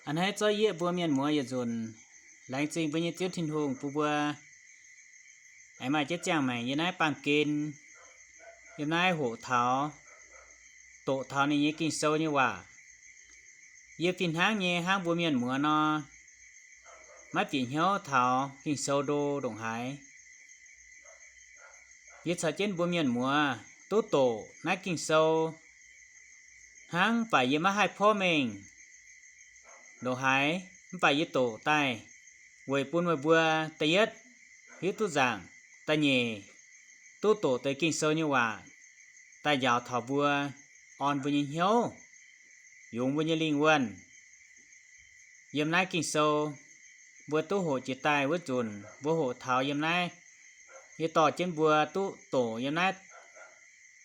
A'hneiv zorqv yieqv mbuo mienh muoz yietc nzunc, laengz zingh mbuo nyei Ziouv Tin-Hungh bun mbuo aengx maaih jiex ziangh maengc yiem naaiv baamh gen, yiem naaiv hoqc taux, doqc taux ninh nyei Ging-Sou nyei waac. Yie fih hnangv nyei hnangv mbuo mienh muoz nor, maiv bieqc hnyouv taux Ging-Sou ndo ndongc haaix. Yie caux jienv mbuo mienh muoz duqv doqc naaiv Ging-Sou hnangv, mv baac yie maiv haih porv mengh ndongc haaix, mv baac yie doqc daaih weic bun meih mbuo da'yietv hiuv duqv nzaangc, da'nyeic duqv doqc deix Ging-Sou nyei waac daaih njaaux taux mbuo, orn mbuo nyei hnyouv, yungz mbuo nyei lingh wuonh. Yiem naaiv Ging-Sou mbuo duqv hoqc jiex daaih wuov nzunc, mbuo hoqc taux yiem naaiv, yie dorh jienv mbuo duqv doqc yiem naaiv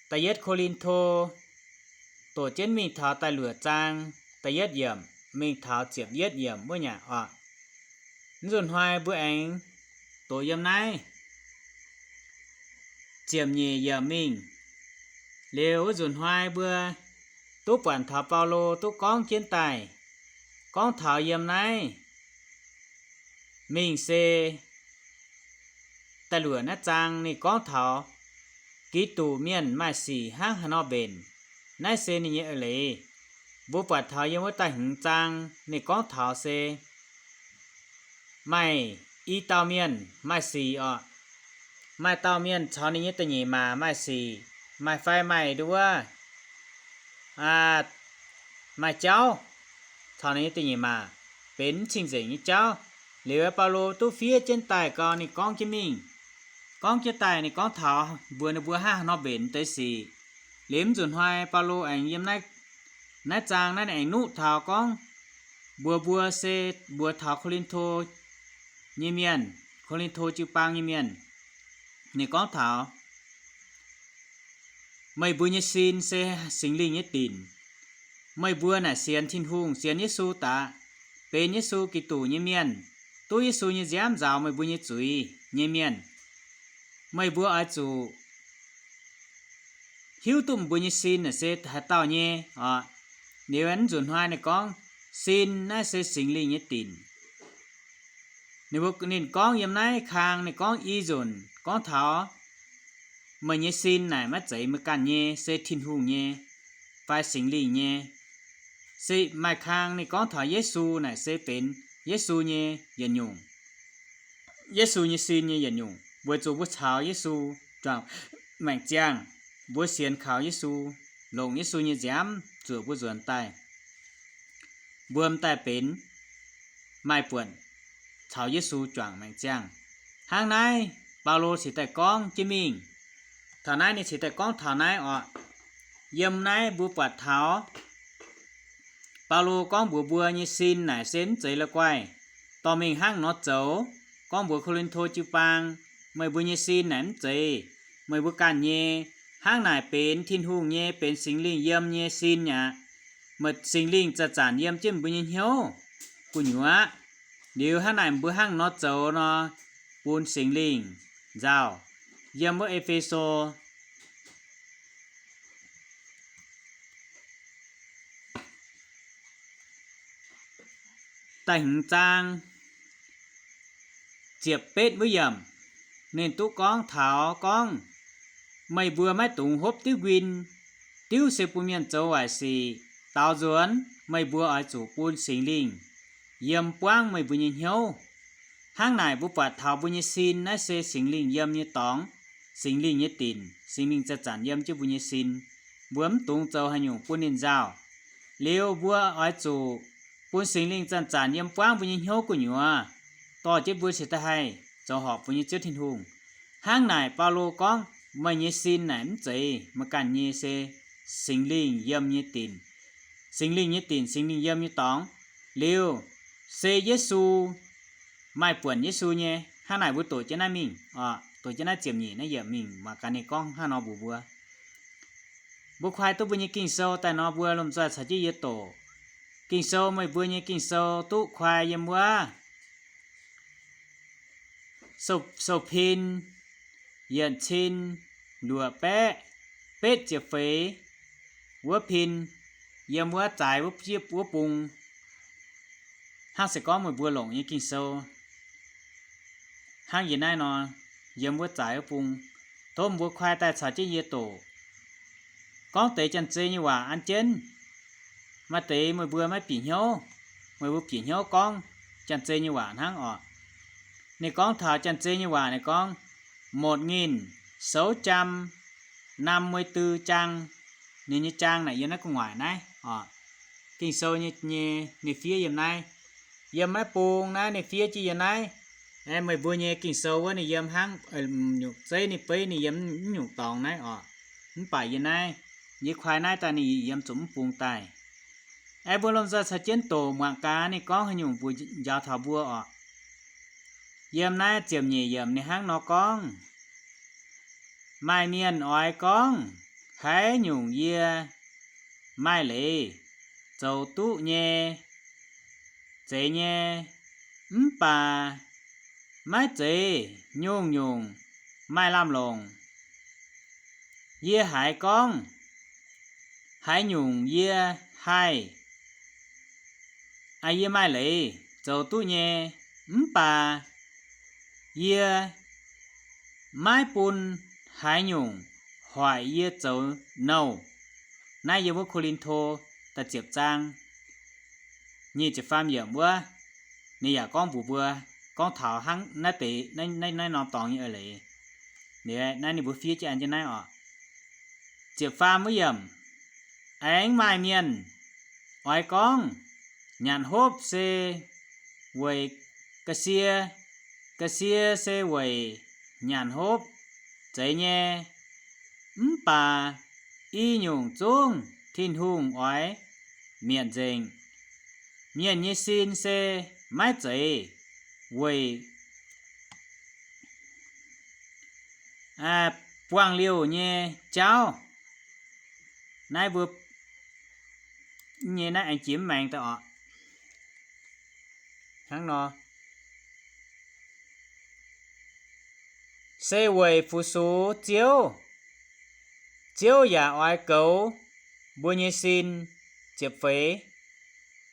da'yietv Ko^lin^to, doqc jienv mingh taux da'luoqc zaang da'yietv yiemc mingh taux ziepc yietv yiemc wuov nyungc oc. Mv nzunc hnoi mbuo aengx doqc yiem naaiv ziepc nyeic yiemc mingh. Liuz wuov nzunc hnoi mbuo duqv buatc taux Baulo duqv gorngv jienv daaih, gorngv taux yiem naaiv mingh se da'luoqc naaiv zaang ninh gorngv taux Giduc mienh maaih sic hnangv haaix nor mbenc. Naaiv se ninh nyei eix leiz. Mbuo buatc taux yiem wuov da'hmz zaang ninh gorngv taux se maaih i dauh mienh maaih sic oc. Maaih dauh mienh caux ninh nyei da'nyeic maac maaih sic, maaih fai maaih nduov, maaih jauv caux ninh nyei da'nyeic maac benx mv cing-nzengc nyei jauv. Liuz Baulo duqv fiev jienv daaih gau, ninh gorngv jienv mingh. Gorngv jienv daaih ninh gorngv taux mbuox ninh mbuo hnangv haaix nor mbenc deix sic. Liuz mv nzunc hnoi Baulo aengx yiem naaiv zaang naaiv ninh aengx nuqv taux gorngv mbuox mbuo se mbuox taux Ko^lin^to nyei mienh, Ko^lin^to jiu-baang nyei mienh. Ninh gorngv taux, meih mbuo nyei sin se Singx Lingh nyei dinc. Meih mbuo naaic sienx Tin-Hungh, sienx Yesu daaih, benx Yesu Giduc nyei mienh, duqv Yesu nyei nziaamv nzaaux meih mbuo nyei zuiz nyei mienh, meih mbuo oix zuqc hiuv duqv meih mbuo nyei sin naaic se haaix dauh nyei oc. Liuz mv nzunc hnoi ninh gorngv, sin naaiv se Singx Lingh nyei dinc. Ninh mbuo, ninh gorngv yiem naaiv kang, ninh gorngv i nzunc gorngv taux meih nyei sin naaic maiv zeiz meih ganh nyei, se Tin-Hungh nyei fai Singx Lingh nyei. Se maaih kang ninh gorngv taux Yesu naaic se benx Yesu nyei yietc nyungc, Yesu nyei sin nyei yietc nyungc, weic zuqc mbuo caux Yesu juangc maengc ziangh. Mbuo sienx kaux Yesu, longc Yesu nyei nziaamv zuoqc mbuo nzuonx daaih, mbuo m'daaih benx maaih buonc caux Yesu juangc maengc ziangh. Hnangv naaiv Baulo cingx daaih gorngv jienv mingh. Taux naaiv ninh cingx daaih gorngv taux naaiv oc. Yiem naaiv mbuo buatc taux Baulo gorngv mbuox mbuo nyei sin naaic se mv zeiz la'guaih dorh mingh hnangv nor zoux. Gorngv mbuox Ko^lin^to jiu-baang, meih mbuo nyei sin naaic mv zeiz meih mbuo ganh nyei. Hnangv naaic benx Tin-Hungh nyei, benx Singx Lingh yiem nyei sin aqv. Meih Singx Lingh zanc-zanc yiem jienv mbuo nyei hnyouv gu'nyuoz. Liuz hnangv naaic mbuo hnangv nor zoux nor, bun Singx Lingh nzauh. Yiem wuov E^fe^so da'hmz zaang ziepc betv wuov yiemc, ninh duqv gorngv taux gorngv, meih mbuo maiv dungx hopv diuv nquin. Diuv se bun mienh zoux waaic sic. Daaux nzuonx meih mbuo oix zuqc bun Singx Lingh yiem buangv meih mbuo nyei hnyouv. Hnangv naaic mbuo buatc taux mbuo nyei sin naaiv se Singx Lingh yiem nyei dorngx, Singx Lingh nyei dinc, Singx Lingh zanc-zanc yiem jienv mbuo nyei sin. Mbuo mv dungx zoux haaix nyungc bun ninh nzauh. Liuz mbuo oix zuqc bun Singx Lingh zanc-zanc yiem buangv mbuo nyei hnyouv gu'nyuoz, dorh jienv mbuo cingx daaih haih zoux horpc mbuo nyei Ziouv Tin-Hungh. Hnangv naaic Baulo gorngv, meih nyei sin naaic mv zeiz meih ganh nyei, se Singx Lingh yiem nyei dinc. Singx Lingh nyei dinc, Singx Lingh yiem nyei dorngx. Liuz se Yesu, maaih buonc Yesu nyei. Hnangv naaic mbuo doqc jienv naaiv mingh, doqc jienv naaiv ziepc nyeic naaiv yiemc mingh, mangc gaax ninh gorngv hnangv nor mbuox mbuo. Mbuo kuaai duqv mbuo nyei Ging-Sou daaih nor, mbuo lomh nzoih caux jienv yie doqc. Ging-Sou, meih mbuo nyei Ging-Sou duqv kuaai yiem wuov Sou, Sou Pin yietc cin luoqc baeqv betv ziepc feix wuov pin, yiem wuov zaaix wuov bung. Hnangv se gorngv meih mbuo longc nyei Ging-Sou hnangv yie naaiv nor, yiem wuov zaaix wuov bung, tov mbuo kuaai daaih caux jienv yie doqc. Gorngv deix Janx-Zei nyei waac an jienv. Maaih deix meih mbuo maiv bieqc hnyouv, meih mbuo bieqc hnyouv gorngv Janx-Zei nyei waac hnangv oc. Ninh gorngv taux Janx-Zei nyei waac, ninh gorngv, một nghìn sáu trăm năm mươi tư trang. Ninh nyei trang naaic yiem naaiv gu'nguaaic naaiv oc. Ging-Sou nyei, nyei, ninh fiev yiem naaiv. Yiem maiv bung naaiv ninh fiev jienv yiem naaiv. Meih mbuo nyei Ging-Sou wuov ninh yiem hnangv, nyungc zeiv ninh beiv ninh yiem mv nyungc dorngx naaiv oc. Mv baac yie naaiv, yie kuaai naaiv daaih ninh yiem zuqc mv bung daaih. Aengx mbuo lomh nzoih caux jienv doqc muangx gaax ninh gorngv haaix nyungc mbuox njaaux taux mbuo oc. Yiem naaiv ziepc nyeic yiemc ninh hnangv nor gorngv, maaih mienh oix gorngv, haaix nyungc yie maaih leiz zoux duqv nyei, zeiz nyei, mv baac maiv zeiz nyungc-nyungc maaih lamh longc. Yie haiz gorngv, haaix nyungc yie haih, yie maaih leiz zoux duqv nyei, mv baac yie maiv bun haaix nyungc hoic yie zoux nouh. Naaiv yiem wuov Ko^lin^to da'ziepc zaang nyic ziepc faam yiemc wuov, ninh yaac gorngv mbuox mbuo, gorngv taux hnangv naaiv deix, naaiv, naaiv norm dorngx nyei eix leiz. Naaiv ninh mbuo fiev jienv an jienv naaiv oc. Ziepc faam wuov yiemc, aengx maaih mienh oix gorngv, nyanc hopv se weic ga'sie, ga'sie se weic nyanc hopv, zeiz nyei. Mv baac i nyungc zungv Tin-Hungh oix mietc nzengc. Mienh nyei sin se maiv zeiz weic buangh liouh nyei jauv. Naaiv mbuo nyei naaiv aengx jiex mv maengx daaih oc. Hnangv nor, se weic fu-sux Ziouv, Ziouv yaac oix goux mbuo nyei sin. Ziepc feix,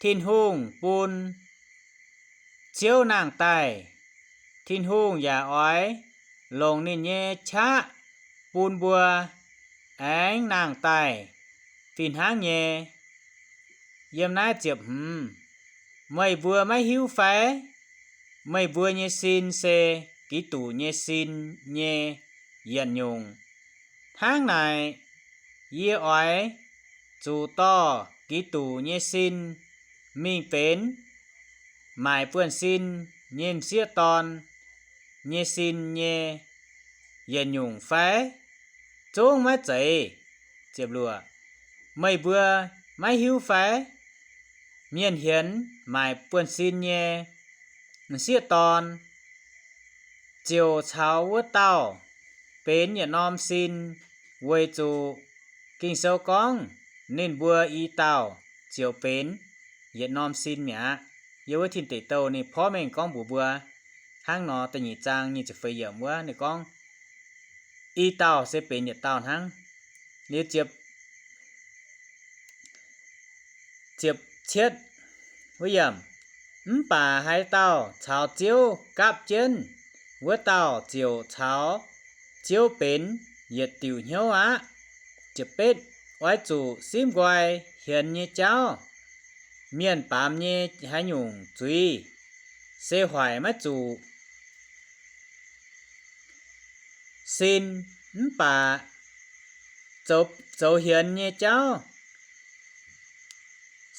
Tin-Hungh bun Ziouv nangh daaih, Tin-Hungh yaac oix longc ninh nyei qaqv bun mbuo aengx nangh daaih fih hnangv nyei. Yiem naaiv ziepc hmz, meih mbuo maiv hiuv fai? Meih mbuo nyei sin se Giduc nyei sin nyei yietc nyungc. Hnangv naaic, yie oix zuqc dorh Giduc nyei sin mingh benx maaic buonv-sin nyei m'sieqv dorn nyei sin nyei yietc nyungc fai? Zungv maiv zeiz. Meih mbuo maiv hiuv fai? Mienh hienx maaic buonv-sin nyei m'sieqv dorn ziouc caux wuov dauh benx yietc norm sin, weic zuqc Ging-Sou gorngv, ninh mbuo i dauh ziouc benx yietc norm sin mi'aqv. Yiem wuov Tin Deic Douh ninh porv mengh gorngv mbuox mbuo hnangv nor, da'nyeic zaang nyic ziepc feix yiemc wuov ninh gorngv, i dauh se benx yietc dauh hnangv. Liuz ziepc, ziepc cietv wuov yiemc, mv baac haaix dauh caux Ziouv gapv jienv, wuov dauh ziouc caux Ziouv benx yietc diuc hnyouv aqv. Ziepc betv, oix zuqc simv nqoi hienx nyei jauv, mienh baamz nyei haaix nyungc zuiz se hoic maiv zuqc sin, mv baac zoux, zoux hienx nyei jauv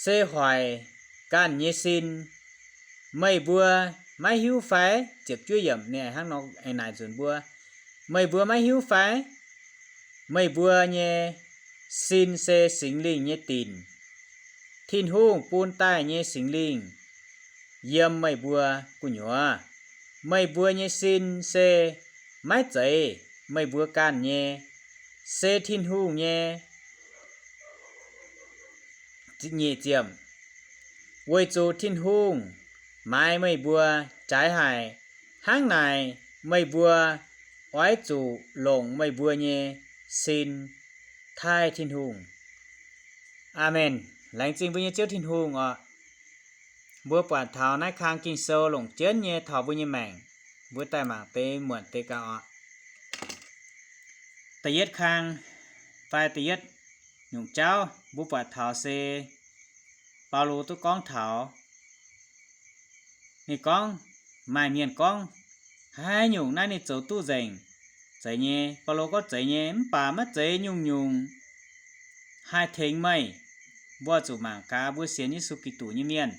se hoic ganh nyei sin. Meih mbuo maiv hiuv fai? Ziepc juov yiemc ninh hnangv nor aengx naaic nzunc mbuo, meih mbuo maiv hiuv fai? Meih mbuo nyei sin se Singx Lingh nyei dinc. Tin-Hungh bun daaih nyei Singx Lingh yiem meih mbuo gu'nyuoz. Meih mbuo nyei sin se maiv zeiz meih mbuo ganh nyei, se Tin-Hungh nyei. Nyic ziepc, weic zuqc Tin-Hungh maaiz meih mbuo jaaix haic. Hnangv naaic, meih mbuo oix zuqc longc meih mbuo nyei sin taaih Tin-Hungh. Aamen. Laengz zingh mbuo nyei Ziouv Tin-Hungh oc. Mbuo buatc taux naaiv kang Ging-Sou longc jienv nyei taux mbuo nyei maengc, mbuo daaih mangc deix muonc deix gaax oc. Da'yietv kang fai da'yietv nyungc jauv mbuo buatc taux se Baulo duqv gorngv taux, ninh gorngv, maaih mienh gorngv, haaix nyungc naaiv ninh zoux duqv nzengc. Zeiz nyei, Baulo gorngv zeiz nyei, mv baac maiv zeiz nyungc-nyungc haih tengx meih. Mbuo zuqc mangc gaax mbuo sienx Yesu Giduc nyei mienh,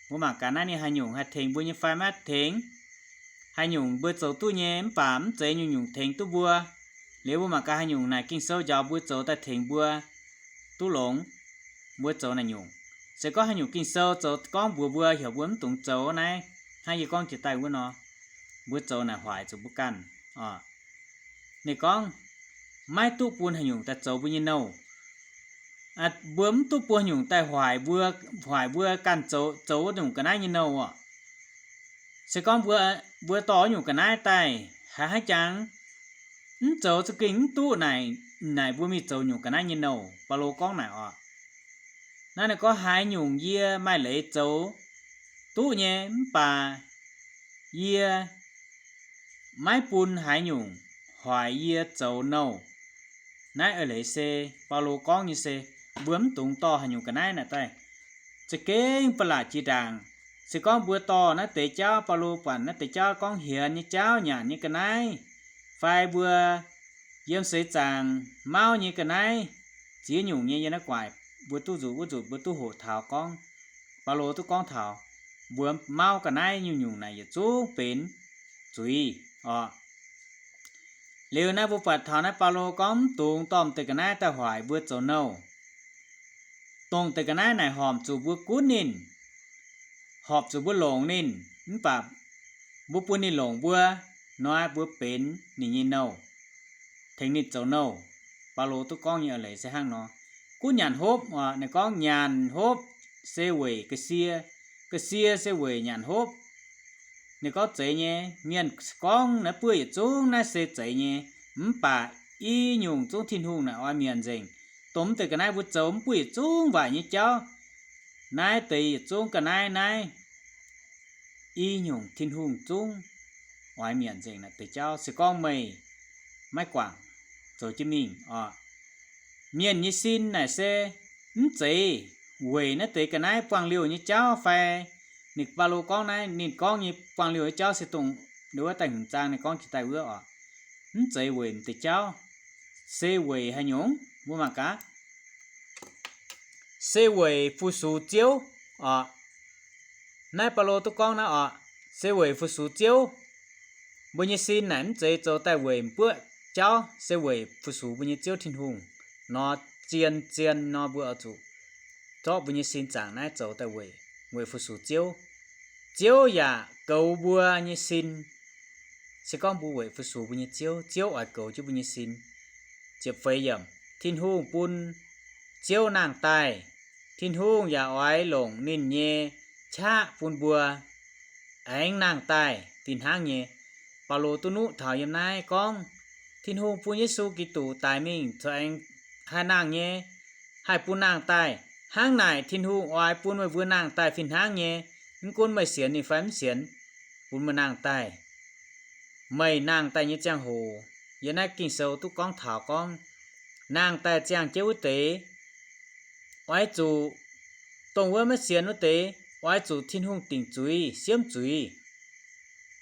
mbuo mangc gaax naaiv ninh haaix nyungc haih tengx mbuo nyei fai maiv tengx. Haaix nyungc mbuo zoux duqv nyei, mv baac mv zeiz nyungc-nyungc tengx duqv mbuo. Liuz mbuo mangc gaax haaix nyungc naaic Ging-Sou njaaux mbuo zoux daaih tengx mbuo duqv longx, mbuo zoux naaic nyungc. Se gorngv haaix nyungc Ging-Sou zoux gorngv mbuox mbuo heuc mbuo mv dungx zoux naaiv, hnangv yie gorngv jiex daaih wuov nor, mbuo zoux naaic hoic zuqc mbuo ganh oc. Ninh gorngv, maiv duqv bun haaix nyungc daaih zoux mbuo nyei nouh. Mbuo mv duqv bun haaix nyungc daaih hoic mbuo, hoic mbuo ganh zoux, zoux wuov nyungc ga'naaiv nyei nouh oc. Se gorngv mbuo, mbuo dorh wuov nyungc ga'naaiv daaih haiz hnangv jangx, mv zoux za'gengh mv duqv naaic, naaic mbuo mingh zoux nyungc ga'naaiv nyei nouh. Baulo gorngv naaic oc. Naaiv ninh gorngv haaix nyungc yie maaih leiz zoux duqv nyei, mv baac yie maiv bun haaix nyungc hoic yie zoux nouh. Naaiv eix leiz se Baulo gorngv nyei se, mbuo mv dungx dorh haaix nyungc ga'naaiv naaic daaih za'gengh ba'laqc jiex ndaangc. Se gorngv mbuo dorh naaiv deix jauv, Baulo buatc naaiv deix jauv gorngv hienx nyei jauv, nyanc nyei ga'naaiv, fai mbuo yiem seix zaangc mauv nyei ga'naaiv, ziex nyungc nyei yiem naaiv guaaic mbuo duqv nzuqc wuov nzunc mbuo duqv hoqc taux gorngv, Baulo duqv gorngv taux mbuo mauv ga'naaiv nyungc-nyungc naaic yietc zungv benx zuiz oc. Liuz naaiv mbuo buatc taux naaiv Baulo gorngv mv dungx dorh m'deix ga'naaiv daaih hoic mbuo zoux nouh. Dongh deix ga'naaiv naaic horpc zuqc mbuo gunv ninh, horpc zuqc mbuo longc ninh, mv baac mbuo bun ninh longc mbuo, nor mbuo benx ninh nyei nouh, tengx ninh zoux nouh. Baulo duqv gorngv nyei eix leiz se hnangv nor. Gunv nyanc hopv oc, ninh gorngv nyanc hopv se weic ga'sie, ga'sie se weic nyanc hopv. Ninh gorngv zeiz nyei, mienh gorngv naaiv buov yietc zungv naaiv se zeiz nyei, mv baac i nyungc zungv Tin-Hungh naaic oix mietc nzengc. Dongh mv deix ga'naaiv mbuo zoux mv buov yietc zungv waaic nyei jauv, naaiv deix yietc zungv ga'naaiv naaiv, i nyungc Tin-Hungh zungv oix mietc nzengc naaic deix jauv. Se gorngv meih maiv guangc, zoux jienv mingh oc. Mienh nyei sin naaic se mv zeiz weic naaiv deix ga'naaiv buangh liouh nyei jauv fai? Ninh Baulo gorngv naaiv, ninh gorngv nyei buangh liouh nyei jauv se dongh wuov da'hmz zaang ninh gorngv jiex daaih wuov oc. Mv zeiz weic m'deix jauv, se weic haaix nyungc? Mbuo mangc gaax. Se weic fu-sux Ziouv oc. Naaiv Baulo duqv gorngv naaiv oc, se weic fu-sux Ziouv. Mbuo nyei sin naaic mv zeiz zoux daaih weic m'buoqv jauv, se weic fu-sux mbuo nyei Ziouv Tin-Hungh nor. Zien-zien nor mbuo oix zuqc zorqv mbuo nyei sin zaangc naaiv zoux daaih weic, weic fu-sux Ziouv. Ziouv yaac goux mbuo nyei sin. Se gorngv mbuo weic fu-sux mbuo nyei Ziouv, Ziouv oix goux jienv mbuo nyei sin. Ziepc feix yiemc, Tin-Hungh bun Ziouv nangh daaih. Tin-Hungh yaac oix longc ninh nyei qaqv bun mbuo aengx nangh daaih fih hnangv nyei. Baulo duqv nuqv taux yiem naaiv gorngv, Tin-Hungh bun Yesu Giduc daic mingh corc aengx haih nangh nyei, haih bun nangh daaih. Hnangv naaic Tin-Hungh oix bun meih mbuo nangh daaih fih hnangv nyei. Mv gunv meih sienx ninh fai mv sienx, bun meih nangh daaih. Meih nangh daaih nyei ziangh hoc, yiem naaiv Ging-Sou duqv gorngv taux gorngv, nangh daaih ziangh jienv wuov deix, oix zuqc, dongh wuov maiv sienx wuov deix, oix zuqc Tin-Hungh dingc zuiz, siemv zuiz,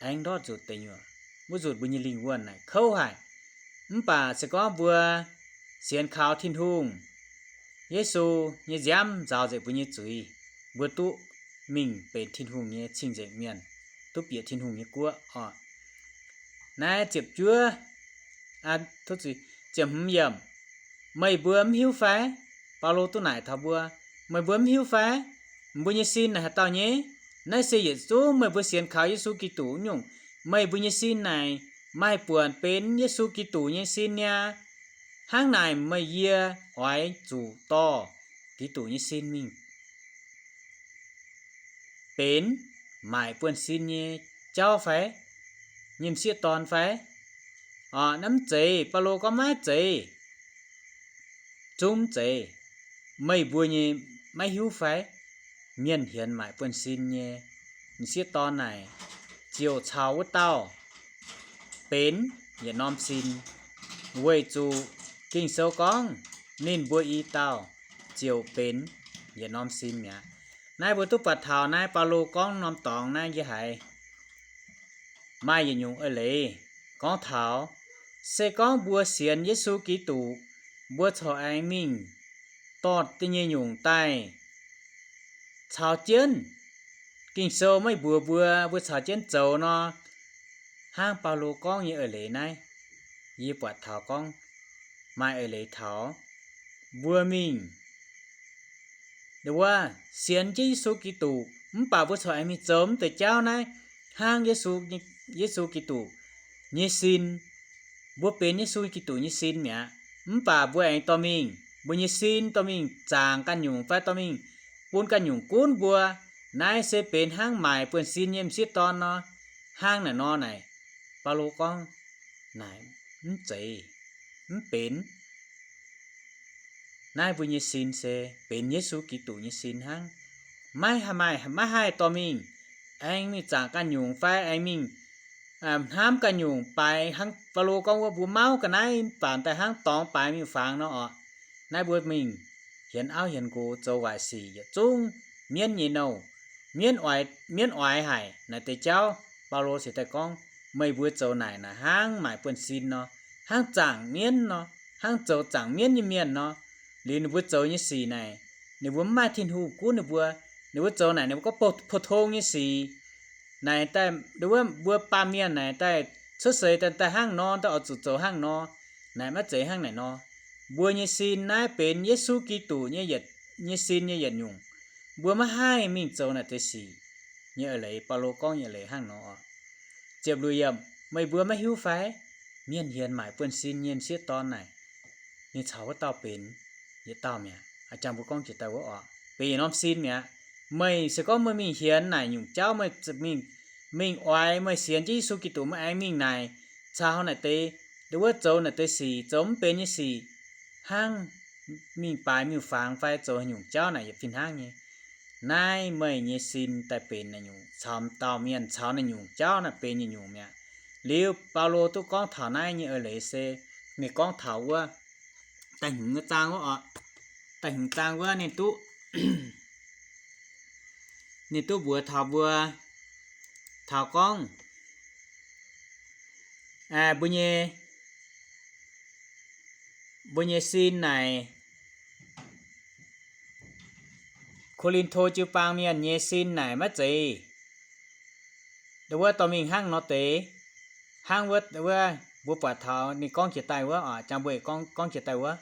aengx ndortv nzuqc deic nyuoqc, wuov nzunc mbuo nyei lingh wuonh naaic kouv haic. Mv baac se gorngv mbuo sienx kaux Tin-Hungh, Yesu nyei nziaamv nzaaux nzengc mbuo nyei zuiz, mbuo duqv mingh benx Tin-Hungh nyei cing-nzengc mienh, duqv bieqc Tin-Hungh nyei guoqv oc. Naaiv ziepc juov, ziepc hmz yiemc, meih mbuo mv hiuv fai? Baulo duqv naaic taux mbuo, meih mbuo mv hiuv fai? Mbuo nyei sin naaic haaix dauh nyei? Naaiv se yietc zungv meih mbuo sienx kaux Yesu Giduc nyungc. Meih mbuo nyei sin naaic maaih buonc benx Yesu Giduc nyei sin niaa. Hnangv naaic meih yie oix zuqc dorh Giduc nyei sin mingh benx maaic buonv-sin nyei jauv fai? Nyim sieqv dorn fai? Oc, naaiv mv zeiz. Baulo gorngv maiv zeiz. Zungv mv zeiz. Meih mbuo nyei maiv hiuv fai? mienh hienx maaic buonv-sin nyei m'sieqv dorn naaic ziouc caux wuov dauh benx yietc norm sin, weic zuqc Ging-Sou gorngv ninh mbuo i dauh ziouc benx yietc norm sin mi'aqv. Naaiv mbuo duqv buatc taux naaiv Baulo gorngv norm dorngx naaiv yie haiz maaih yietc nyungc eix leiz gorngv taux, se gorngv mbuo sienx Yesu Giduc, mbuo corc aengx mingh dorh da'nyeic nyungc daaih caux jienv, Ging-Sou maiv mbuox mbuo, mbuo caux jienv zoux nor, hnangv Baulo gorngv nyei eix leiz naaiv, yie buatc taux gorngv maaih eix leiz taux mbuo mingh wuov sienx jienv Yesu Giduc mv baac mbuo corc aengx mingh zoux mv deix jauv naaiv, hnangv Yesu, Yesu Giduc nyei sin. Mbuo benx Yesu Giduc nyei sin mi'aqv, mv baac mbuo aengx dorh mingh, mbuo nyei sin dorh mingh zaangc ganh nyungc fai dorh mingh bun ganh nyungc gunv mbuo. Naaiv se benx hnangv maaic buonv-sin nyei m'sieqv dorn nor. Hnangv naaic nor naaic, Baulo gorngv naaic mv zeiz, mv benx. Naaiv mbuo nyei sin se benx Yesu Giduc nyei sin hnangv. Maiv haih, maiv haih dorh mingh, aengx mingh zaangc ganh nyungc fai aengx mingh hnamv ganh nyungc baaix hnangv Baulo gorngv wuov, mbuo mauv ga'naaiv mv baac daaih hnangv dorngx baaix miuc-fangx nor orqc. Naaiv mbuo mingh hienx auv hienx nqox zoux waaic sic yietc zungv mienv nyei nouh, mienv oix, mienv oix haic naaic deix jauv. Baulo se daaih gorngv, meih mbuo zoux naaic naaic hnangv maaic buonv-sin nor, hnangv zaangc mienv nor, hnangv zoux zaangc mienv nyei mienh nor. Liuz ninh mbuo zoux nyei sic naaic, ninh mbuo mv maaih Tin-Hungh gunv ninh mbuo. Ninh mbuo zoux naaic ninh mbuo gorngv pou-tong nyei sic. Naaic daaih wuov mbuo baamh mienh naaic daaih cuotv seix daaih hnangv nor, daaih oix zuqc zoux hnangv nor. Naaic maiv zeiz hnangv naaic nor. Mbuo nyei sin naaiv benx Yesu Giduc nyei yietc, nyei sin nyei yietc nyungc. Mbuo maiv haih mingh zoux naaic deix sic nyei eix leiz. Baulo gorngv nyei eix leiz hnangv nor. Ziepc luoqc yiemc, meih mbuo maiv hiuv fai? Mienh hienx maaic buonv-sin nyei m'sieqv dorn naaic, ninh caux wuov dauh benx yietc dauh mi'aqv. Jangx mbuo gorngv jiex daaih wuov orqc, benx yietc norm sin mi'aqv. Meih se gorngv meih mingh hienx naaic nyungc jauv, meih mingh, mingh oix, meih sienx jienv Yesu Giduc, meih aengx mingh naaic caux naaic deix, wuov zoux naaic deix sic, zoux mv benx nyei sic, hnangv mingh baaix miuc-fangx fai zoux haaix nyungc jauv naaic yietc fih hnangv nyei. Naaiv meih nyei sin daaih benx naaic nyungc, caux dauh mienh caux naaic nyungc jauv naaic benx naaic nyungc mi'aqv. Liuz Baulo duqv gorngv taux naaiv nyei eix leiz se ninh gorngv taux wuov da'hmz zaang wuov orqc. Da'hmz zaang wuov ninh duqv, ninh duqv mbuox taux mbuo, taux gorngv mbuo nyei, mbuo nyei sin naaic, Ko^lin^to jiu-baang mienh nyei sin naaic maiv zeiz wuov dorh mingh hnangv nor deix. Hnangv wuov, wuov mbuo buatc taux ninh gorngv jiex daaih wuov oc, jangx mbuo gorngv, gorngv jiex daaih wuov,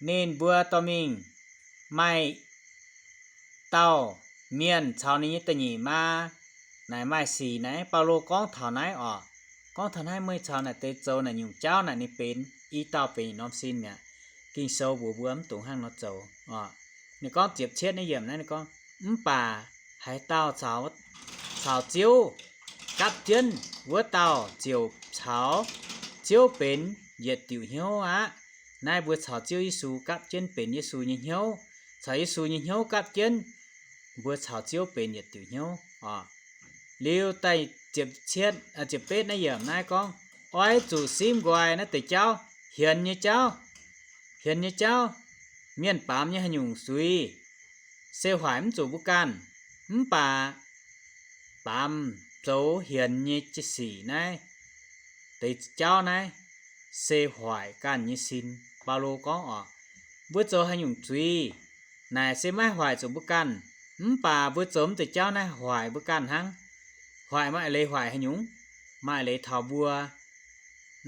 ninh mbuo dorh mingh maaih dauh mienh caux ninh nyei da'nyeic maa naaic maaih sic naaiv. Baulo gorngv taux naaiv oc, gorngv taux naaiv meih caux naaic deix zoux naaic nyungc jauv naaic ninh benx i dauh benx yietc norm sin mi'aqv. Ging-Sou mbuox mbuo mv dungx hnangv nor zoux oc. Ninh gorngv ziepc cietv naaiv yiemc naaiv ninh gorngv, mv baac haaix dauh caux, caux Ziouv gapv jienv, wuov dauh ziouc caux Ziouv benx yietc diuc hnyouv aqv. Naaiv mbuo caux Ziouv Yesu gapv jienv benx Yesu nyei hnyouv, caux Yesu nyei hnyouv gapv jienv, mbuo caux Ziouv benx yietc diuc hnyouv oc. Liuz daaih ziepc cietv, ziepc betv naaiv yiemc naaiv gorngv, oix zuqc simv nqoi naaiv deix jauv, hienx nyei jauv, hienx nyei jauv, mienh baamz nyei haaix nyungc zuiz, se hoic mv zuqc mbuo ganh. Mv baac baamz zoux hienx nyei sic naaiv deix jauv naaiv se hoic ganh nyei sin. Baulo gorngv oc, mbuo zoux haaix nyungc zuiz naaic se maiv hoic zuqc mbuo ganh, mv baac mbuo zoux mv deix jauv naaiv hoic mbuo ganh hnangv. Hoic maaih eix leiz hoic haaix nyungc? Maaih eix leiz taux mbuo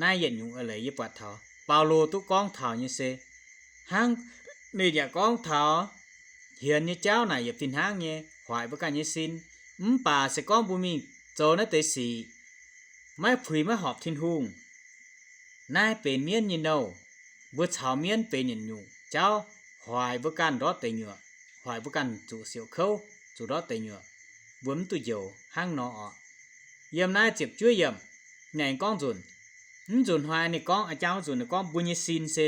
naaiv yietc nyungc eix leiz yie buatc taux Baulo duqv gorngv taux nyei se, hnangv ninh yaac gorngv taux hienx nyei jauv naaic yietc fih hnangv nyei hoic mbuo ganh nyei sin. Mv baac se gorngv mbuo mingh zoux naaiv deix sic, maiv puix maiv horpc Tin-Hungh, naaiv benx mienv nyei nouh. Mbuo caux mienv benx yietc nyungc jauv, hoic mbuo ganh ndortv deic nyuoqc, hoic mbuo ganh zuqc siouc kouv, zuqc ndortv deic nyuoqc. Mbuo mv duqv njoux hnangv nor oc. Yiem naaiv ziepc juov yiemc, ninh aengx gorngv nzunc, mv nzunc hnoi ninh gorngv, a'jang wuov nzunc ninh gorngv mbuo nyei sin se,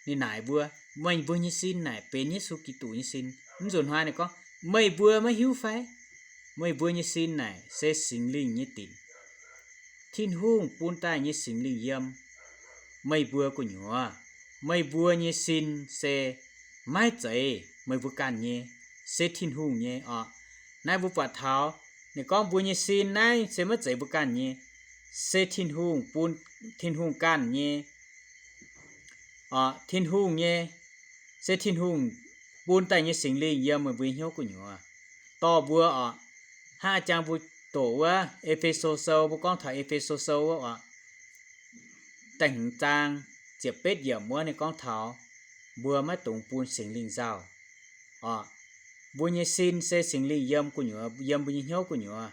ninh naaic mbuo, meih mbuo nyei sin naaic benx Yesu Giduc nyei sin. Mv nzunc hnoi ninh gorngv, Meih mbuo maiv hiuv fai? Meih mbuo nyei sin naaic se Singx Lingh nyei dinc. Tin-Hungh bun daaih nyei Singx Lingh yiem meih mbuo gu'nyuoz. Meih mbuo nyei sin se maiv zeiz meih mbuo ganh nyei, se Tin-Hungh nyei oc. Naaiv mbuo buatc taux ninh gorngv mbuo nyei sin naaiv se maiv zeiz mbuo ganh nyei, se Tin-Hungh bun, Tin-Hungh ganh nyei. Oc, Tin-Hungh nyei, se Tin-Hungh bun daaih nyei Singx Lingh yiem meih mbuo nyei hnyouv gu'nyuoz. Dorh mbuo oc, hnangv jangx mbuo doqc wuov E^fe^so Sou, mbuo gorngv taux E^fe^so Sou wuov oc, da'hmz zaang ziepc betv yiemc wuov ninh gorngv taux mbuo maiv dungx bun Singx Lingh nzauh. Oc, mbuo nyei sin se Singx Lingh yiem gu'nyuoz, yiem mbuo nyei hnyouv gu'nyuoz.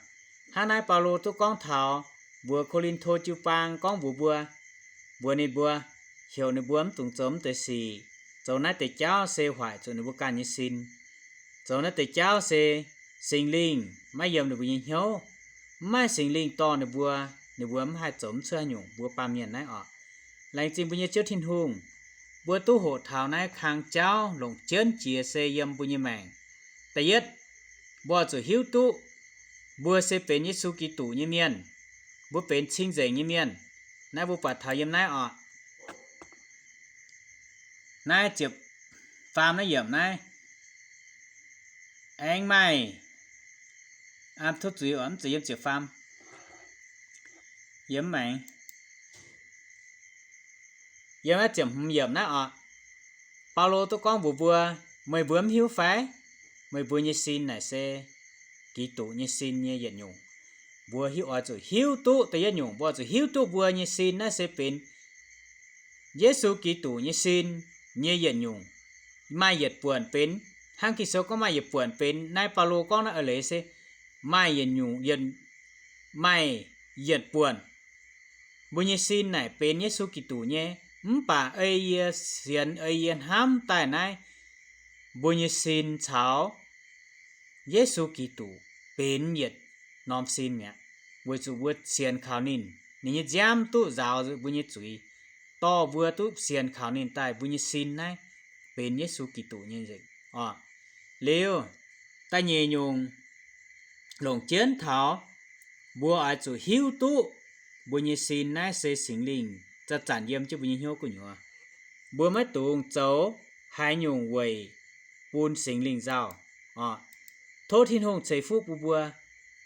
Hnangv naaiv Baulo duqv gorngv taux mbuox Ko^lin^to jiu-baang gorngv mbuox mbuo, mbuox ninh mbuo, heuc ninh mbuo mv dungx zoux mv deix sic, zoux naaiv deix jauv se hoic zuqc ninh mbuo ganh nyei sin. Zoux naaiv deix jauv se Singx Lingh maiv yiem ninh mbuo nyei hnyouv, mv maaih Singx Lingh dorh ninh mbuo, ninh mbuo mv haih zoux mv cuotv haaix nyungc mbuo baamh mienh naaiv oc. Laengz zingh mbuo nyei Ziouv Tin-Hungh, mbuo duqv hoqc taux naaiv kang jauv longc jienv jiex se yiem mbuo nyei maengc. Da'yietv, mbuo zuqc hiuv duqv mbuo se benx Yesu Giduc nyei mienh, mbuo benx cing-nzengc nyei mienh. Naaiv mbuo buatc taux yiem naaiv oc. Naaiv ziepc faam naaiv yiemc naaiv. Aengx maaih, tov zuiz oc, mv zeiz yiem ziepc faam. Yiem maengx, yiem naaiv ziepc hmz yiemc naaiv oc. Baulo duqv gorngv mbuox mbuo, meih mbuo mv hiuv fai? Meih mbuo nyei sin naaic se Giduc nyei sin nyei yietc nyungc. Mbuo hiuv, oix zuqc hiuv duqv da'yietv nyungc, mbuo zuqc hiuv duqv mbuo nyei sin naaiv se benx Yesu Giduc nyei sin nyei yietc nyungc. Maaih yietc buonc benx, hnangv Ging-Sou gorngv maaih yietc buonc benx, naaiv Baulo gorngv naaiv eix leiz se maaih yietc nyungc, yietc, maaih yietc buonc. Mbuo nyei sin naaic benx Yesu Giduc nyei, mv baac ei yie sienx, ei yie hnamv daaih naaiv, mbuo nyei sin caux Yesu Giduc benx yietc norm sin mi'aqv, weic zuqc mbuo sienx kaux ninh, ninh nyei nziaamv duqv nzaaux mbuo nyei zuiz, dorh mbuo duqv sienx kaux ninh daaih, mbuo nyei sin naaiv benx Yesu Giduc nyei nzengc oc. Liuz, da'nyeic nyungc longc jienv taux mbuo oix zuqc hiuv duqv mbuo nyei sin naaiv se Singx Lingh zanc-zanc yiem jienv mbuo nyei hnyouv gu'nyuoz. Mbuo maiv dungx zoux haaix nyungc weic bun Singx Lingh nzauh oc. Tov Tin-Hungh ceix fuqv bun mbuo.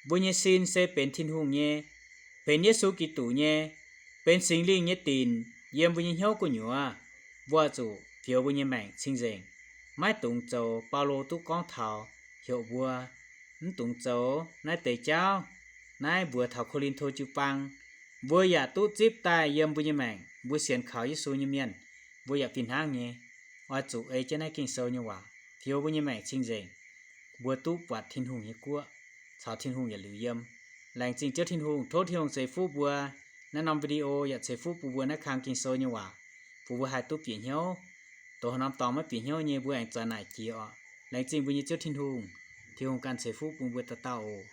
Mbuo nyei sin se benx Tin-Hungh nyei, benx Yesu Giduc nyei, benx Singx Lingh nyei dinc yiem mbuo nyei hnyouv gu'nyuoz, mbuo zuqc fioux mbuo nyei maengc cing-nzengc, maiv dungx zoux Baulo duqv gorngv taux heuc mbuo mv dungx zoux naaiv deix jauv. Naaiv mbuox taux Ko^lin^to jiu-baang, mbuo yaac duqv zipv daaih yiem mbuo nyei maengc, mbuo sienx kaux Yesu nyei mienh, mbuo yaac fih hnangv nyei, oix zuqc ei jienv naaiv Ging-Sou nyei waac fioux mbuo nyei maengc cing-nzengc, mbuo duqv buatc Tin-Hungh nyei guoqv caux Tin-Hungh yietc liuz yiem. Laengz zingh Ziouv Tin-Hungh, tov Tin-Hungh ceix fuqv mbuo naaiv norm video yaac ceix fuqv bun mbuo naaiv kang Ging-Sou nyei waac, bun mbuo haih duqv bieqc hnyouv. Dongh haaix norm dorngx maiv bieqc hnyouv nyei, mbuo aengx zoih naaic jiex oc. Laengz zingh mbuo nyei Ziouv Tin-Hungh. Tin-Hungh ganh ceix fuqv bun mbuo dauh dauh oc.